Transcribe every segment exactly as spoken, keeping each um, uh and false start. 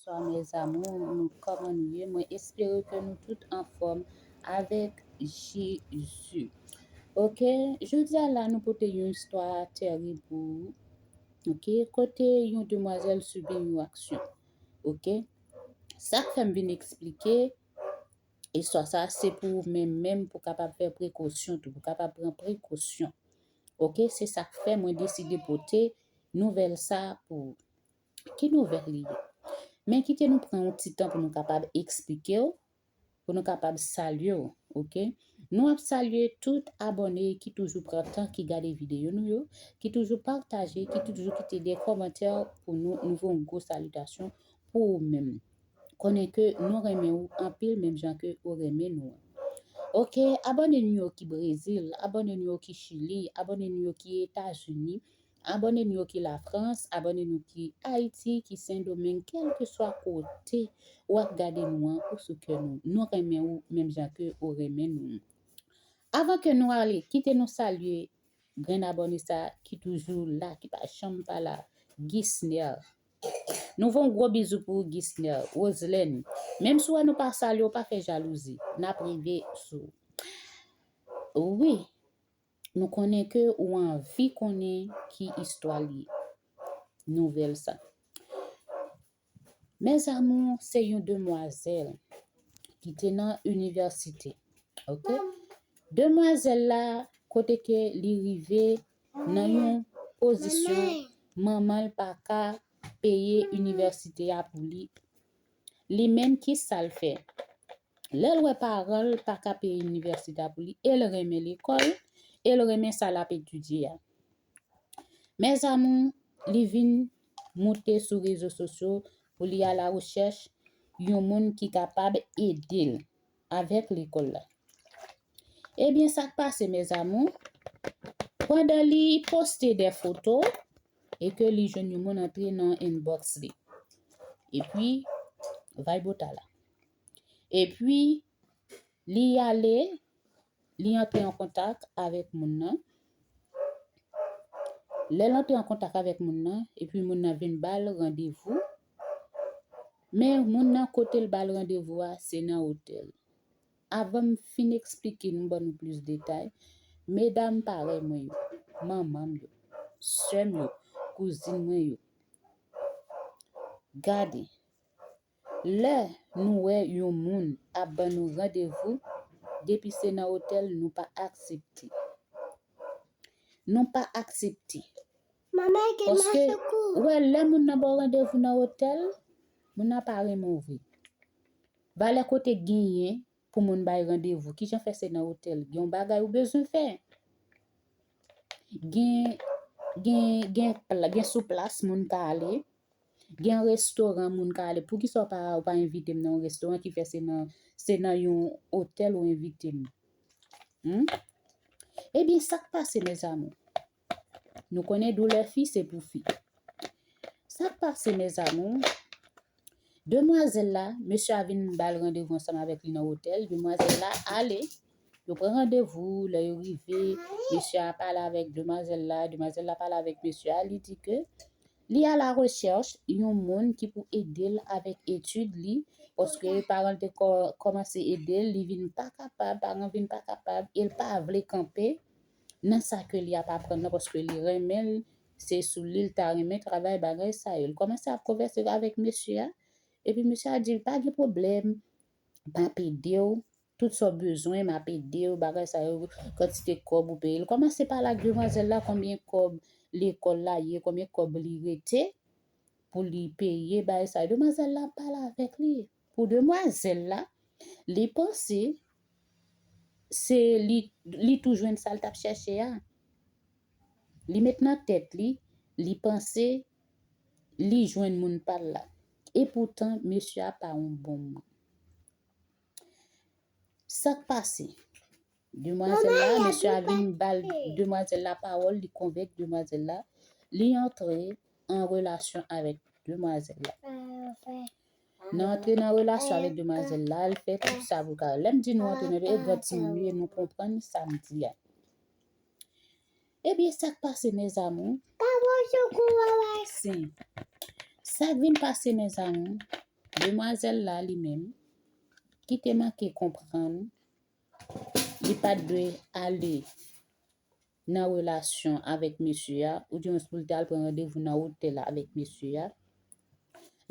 Bonsoir mes amours, nou kòman nou ye? Mwen espere ke nou tout anfòm avèk Jezi. Ok, jodi a la nou pote yon istwa tèrib pou ou. Ok, kote yon demwazèl sibi yon aksyon. Ok, sa k fè m vin eksplike istwa sa, se pou ou menm menm, pou kapab fè prekosyon tou, pou kapab pran prekosyon. Ok, se sa k fè mwen deside pote nouvèl sa pou ou. Ki nouvèl li ye? Men kite nou pran yon ti tan pou nou kapab eksplike w, pou nou kapab salye w, ok? Nou ap salye tout abòne ki toujou pran tan, ki gade videyo nou yo, ki toujou pataje, ki toujou kite de kòmantè pou nou. Nou voye yon gwo salitasyon pou ou menm. Konnen ke nou renmen ou anpil, menm jan ke ou renmen nou an. Ok, abòne nou yo ki Brezil, abòne nou yo ki Chili, abòne nou yo ki Etazini, abòne nou yo ki Lafrans, abòne nou ki Ayiti, ki Sendomeng, kèlkeswa kote w ap gade nou an, ou sou kè nou. Nou renmen ou menm jan ke ou renmen nou. Avan ke nou ale, kite nou salye grenn abòne sa ki toujou la, ki pa janm pa la, Gisner. Nou voye yon gwo bizou pou ou, Gisner. Roselène, menm si w wè nou pa salye w, pa fè jalouzi. N ap rive sou ou. Wi, nou konnen ke ou anvi konnen ki istwa li ye. Nouvèl sa. Mes amours, se yon demwazèl ki te nan inivèsite. Ok? Demwazèl la, kote ke li rive nan yon pozisyon manman l pa ka peye inivèsite a pou li. Li menm, ki sa l fè? Lè l wè paran l pa ka peye inivèsite a pou li, e l renmen lekòl, e l renmen sa l ap etidye a. Mes amours, li vin moute sou rezo sosyo pou li a la rechèch yon moun ki kapab ede l avèk lekòl la. Ebyen, sa k pase, mes amours? Pandan li poste de foto e ke li jwenn yon moun antre nan inbox li. Epi, vaybota la. Epi, li ale, li antre an kontak avèk moun nan. Lè l antre an kontak avèk moun nan, epi moun nan vin ba l randevou. Men moun nan, kote l ba l randevou a, se nan otèl. Avan m fin eksplike nou, ban nou plis detay, medam parèy mwen yo, manman m yo, sè m yo, kouzin mwen yo, gade, lè nou wè yon moun ap ban nou randevou, depi se nan otèl, nou pa aksepte. Nou pa aksepte. Paske, ou wè, lè moun nan ba w randevou nan otèl, moun nan pa renmen w vre. Valè kote genyen pou moun bay randevou, kijan fè se nan otèl? Gen yon bagay ou bezwen fè. Gen, gen, gen, pla- gen sou plas moun ka ale. Gen restoran moun ka ale. Poukisa w pa, w pa envite m nan yon restoran ki fè se nan, se nan yon otèl ou envite m? Hmm? Ebyen, sa k pase, mes amours? Nou konnen doulè fi, se pou fi. Sa k pase, mes amours? Demwazèl la, mesye a vin ba l randevou ansanm avèk li nan otèl. Demwazèl la ale, yo pran randevou, lè yo rive, mesye a pale avèk demwazèl la, demwazèl la pale avèk mesye a, li di ke li a la rechèch yon moun ki pou ede l avèk etid li, paske paran l te kò- kòmanse ede l, li vin pa kapab, paran vin pa kapab, e l pa vle kanpe nan sa ke li ap aprann nan, paske li renmen l, se sou li l ta renmen travay, bagay sa yo. L kòmanse ap konvèse avèk mesye a, epi mesye a di l, pa gen pwoblèm, m ap ede w, tout sa w bezwen, m ap ede w, bagay sa yo, kantite kòb ou peye. L kòmanse pale ak demwazèl la, konbyen kòb lekòl la ye, konbyen kòb li rete pou li peye, bagay sa yo. Demwazèl la ap pale avèk li. Pou demwazèl la, li panse se li, li tou jwenn sa l t ap chèche a. Li met nan tèt li, li panse li jwenn moun pa l la. Epoutan, mesye a pa yon bon moun. Sa k pase? Demwazèl la, mesye a vin ba l demwazèl la pawòl, li konvenk demwazèl la, li antre an relasyon avèk demwazèl la. Nan antre nan relasyon avèk demwazèl la, l fè tout sa pou l ka. Lè m di nou antre nan, e grann timoun nou ye, nou konprann sa m di a. Ebyen, sa k pase, mes amours? Sa k vin pase, mes amours? Demwazèl la li menm, ki te manke konprann, li pa t dwe ale nan relasyon avèk mesye a, oudyen pou l te al pran randevou nan otèl avèk mesye a.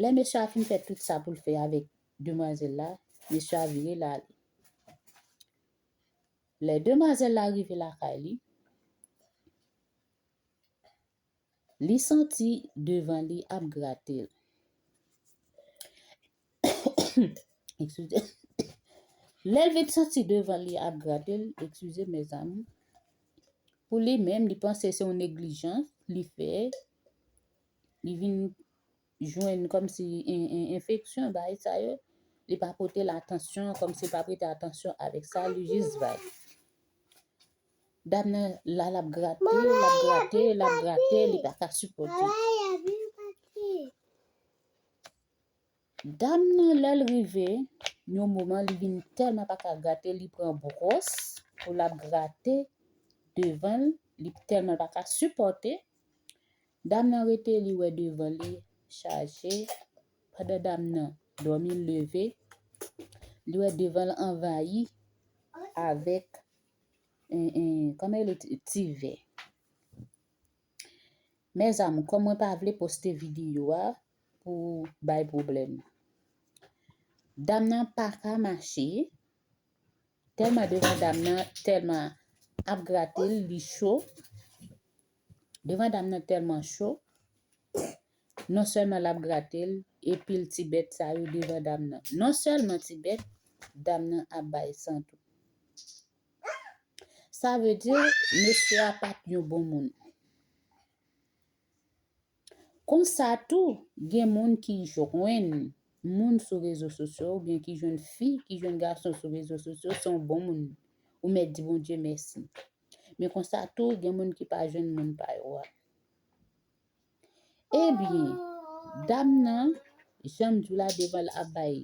Lè mesye a fin fè tout sa pou l fè avèk demwazèl la, mesye a vire l ale. Lè demwazèl la rive lakay li, li santi devan li ap grate l. Eskize. Lè l vin santi devan li ap grate l, eskize, mezanmi. Pou li menm, li panse se yon neglijans li fè. Li vin jwenn kòmsi en, en, enfeksyon, bagay sa yo. Li pa pote l atansyon, kòmsi li pa prete atansyon avèk sa, li jis bay. Dam nan la, l ap grate, l ap grate, l ap grate, li pa ka sipòte. Dam nan, lè l rive, yon moman, li vin tèlman pa ka grate, li pran bwòs pou l ap grate devan l, li tèlman pa ka sipòte. Dam nan rete, li wè devan li chaje. Pandan dam nan dòmi, l leve, li wè devan l anvayi avèk, en, en, kòman rele, ti, ti vè. Mezanmi, kòm mwen pa vle poste videyo a pou bay pwoblèm. Dam nan pa ka mache, tèlman devan dam nan, tèlman ap grate l, li cho. Devan dam nan tèlman cho, non sèlman l ap grate l, epi l ti bèt sa yo devan dam nan. Non sèlman ti bèt, dam nan ap bay san tou. Sa vle di, mesye a pa t yon bon moun. Konsa tou, gen moun ki jwenn moun sou rezo sosyo, oubyen ki jwenn fi, ki jwenn gason sou rezo sosyo, se yon bon moun. Ou mèt di Bondye mèsi. Men konsa tou, gen moun ki pa jwenn moun pa yo a. Ebyen, dam nan, jan m di w la, devan l ap bay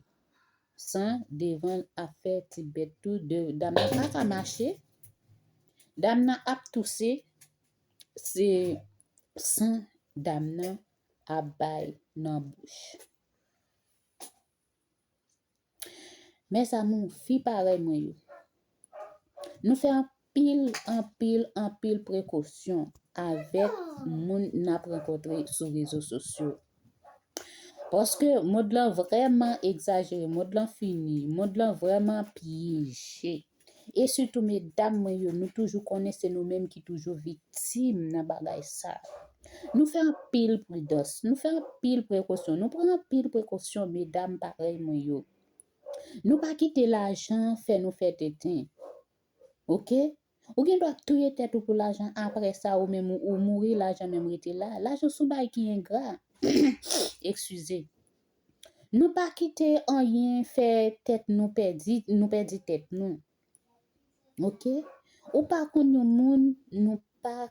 san, devan l ap fè ti bèt tou, de, dam nan pa ka mache, dam nan ap touse, se san dam nan ap bay nan bouch. Mes amours, fi parèy mwen yo, nou fè anpil, anpil, anpil prekosyon avèk moun n ap rankontre sou rezo sosyo. Paske mond lan vrèman egzajere, mond lan fini, mond lan vrèman pyeje. E sitou medam mwen yo, nou toujou konnen se nou menm ki toujou viktim nan bagay sa. Nou fè anpil pridans, nou fè anpil prekosyon, nou pran anpil prekosyon, medam parèy mwen yo. Nou pa kite lajan fè nou fè tenten. Oke? Ou gen dwa touye tèt ou pou lajan, apre sa, ou menm, ou, ou mouri, lajan menm rete la. Lajan se yon bagay ki engra. Eskize. Nou pa kite anyen fè tèt nou pèdi, nou pèdi tèt nou. Oke? Ou pa konn yon moun, nou pa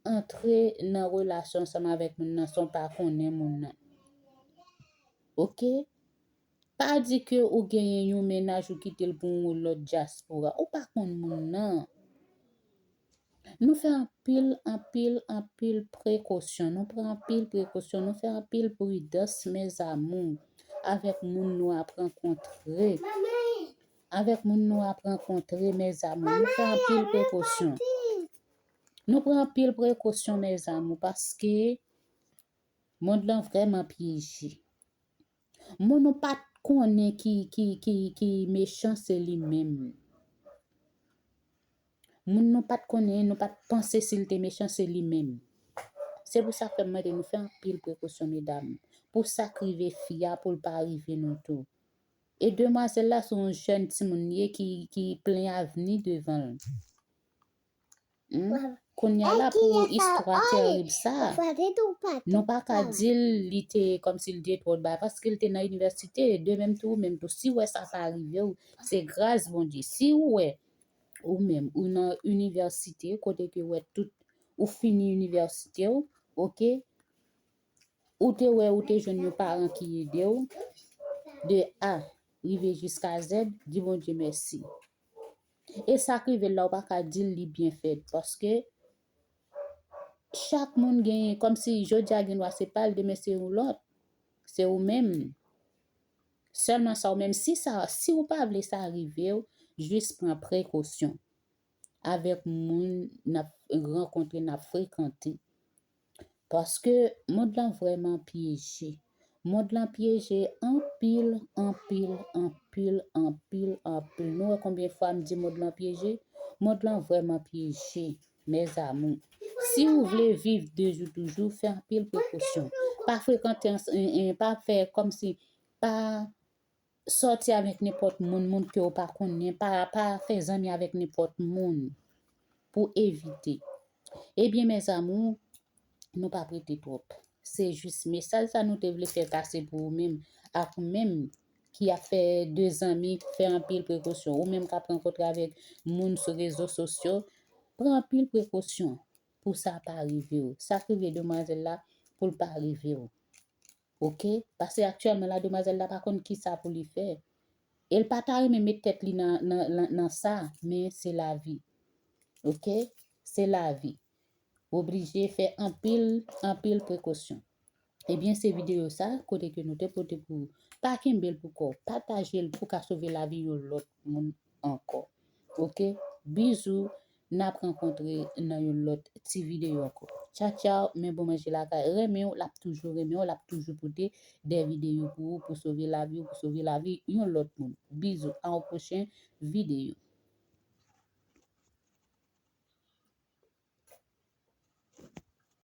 antre nan relasyon ansanm avèk moun nan san w pa konnen moun nan. Oke? Pa di ke ou genyen yon mennaj, ou kite l pou yon lòt dyaspora. Ou pa konn moun nan. Nou fè anpil, anpil, anpil prekosyon. Nou pran anpil prekosyon. Nou fè anpil pridans, mes amours, avèk moun nou ap rankontre. Avèk moun nou ap rankontre, mes amours. Nou fè anpil prekosyon. Nou pran anpil prekosyon, mes amours, paske mond lan vrèman pyeje. Moun nou pa t konnen ki, ki, ki, ki mechan, se li menm. Moun nou pa t konnen, nou pa t panse si l te mechan, se li menm. Se pou sa k fè m mande nou fè anpil prekosyon, medam, pou sa k rive fi a, pou l pa rive nou tou. E demwazèl la se yon jèn timoun li ye ki, ki plen avni devan l. Hmm? Kounye a la, pou istwa tèrib sa, nou pa ka di l li te kòmsi l te twò bay, paske l te nan inivèsite, de menm tou, ou menm tou. Si w wè sa pa rive w, se gras Bondye. Si w wè, ou menm, ou nan inivèsite, kote ke w wè tout, ou fini inivèsite w, oke? Ou te wè, ou te jwenn yon paran ki ede w, de A rive jiska Z, di Bondye mèsi. E sa k rive l la, ou pa ka di l li byen fèt, paske chak moun genyen, kòmsi jodi a gen dwa se pa l, demen se yon lòt, se ou menm. Sèlman sa ou menm, si sa, si ou pa vle sa rive w, jis pran prekosyon avèk moun n ap rankontre, n ap frekante. Paske mond lan vrèman pyeje. Mond lan pyeje anpil, anpil, anpil, anpil, anpil. Nou wè konbyen fwa m di mond lan pyeje? Mond lan vrèman pyeje, mes amours. Si ou vle viv de jou toujou, fè anpil prekosyon. Pa frekante, an- en- en- pa fè kòmsi, pa sòti avèk nenpòt moun, moun ke ou pa konnen, pa, pa fè zanmi avèk nenpòt moun pou evite. Ebyen, mes amours, nou p ap rete twòp. Se jis mesaj sa nou te vle fè pase pou ou menm, ak ou menm ki ap fè de zanmi, fè anpil prekosyon. Ou menm k ap rankontre avèk moun sou rezo sosyo, pran anpil prekosyon pou sa pa rive w. Sa k rive demwazèl la, pou l pa rive w. Oke? Paske aktyèlman la, demwazèl la pa konn ki sa pou li fè. E l pa ta renmen met tèt li nan, nan, nan, nan sa, men se lavi. Oke? Se lavi. Ou oblije fè anpil, anpil prekosyon. Ebyen, se videyo sa, kote ke nou te pote pou ou. Pa kenbe l pou kò w. Pataje l pou ka sove lavi yon lòt moun ankò. Oke? Bizou, n ap rankontre nan yon lòt ti videyo ankò. Tchaw, tchaw, men bon manje lakay. Renmen w, l ap toujou renmen w, l ap toujou pote de videyo pou ou, pou sove lavi w, pou sove lavi yon lòt moun. Bizou, a yon pwochen videyo.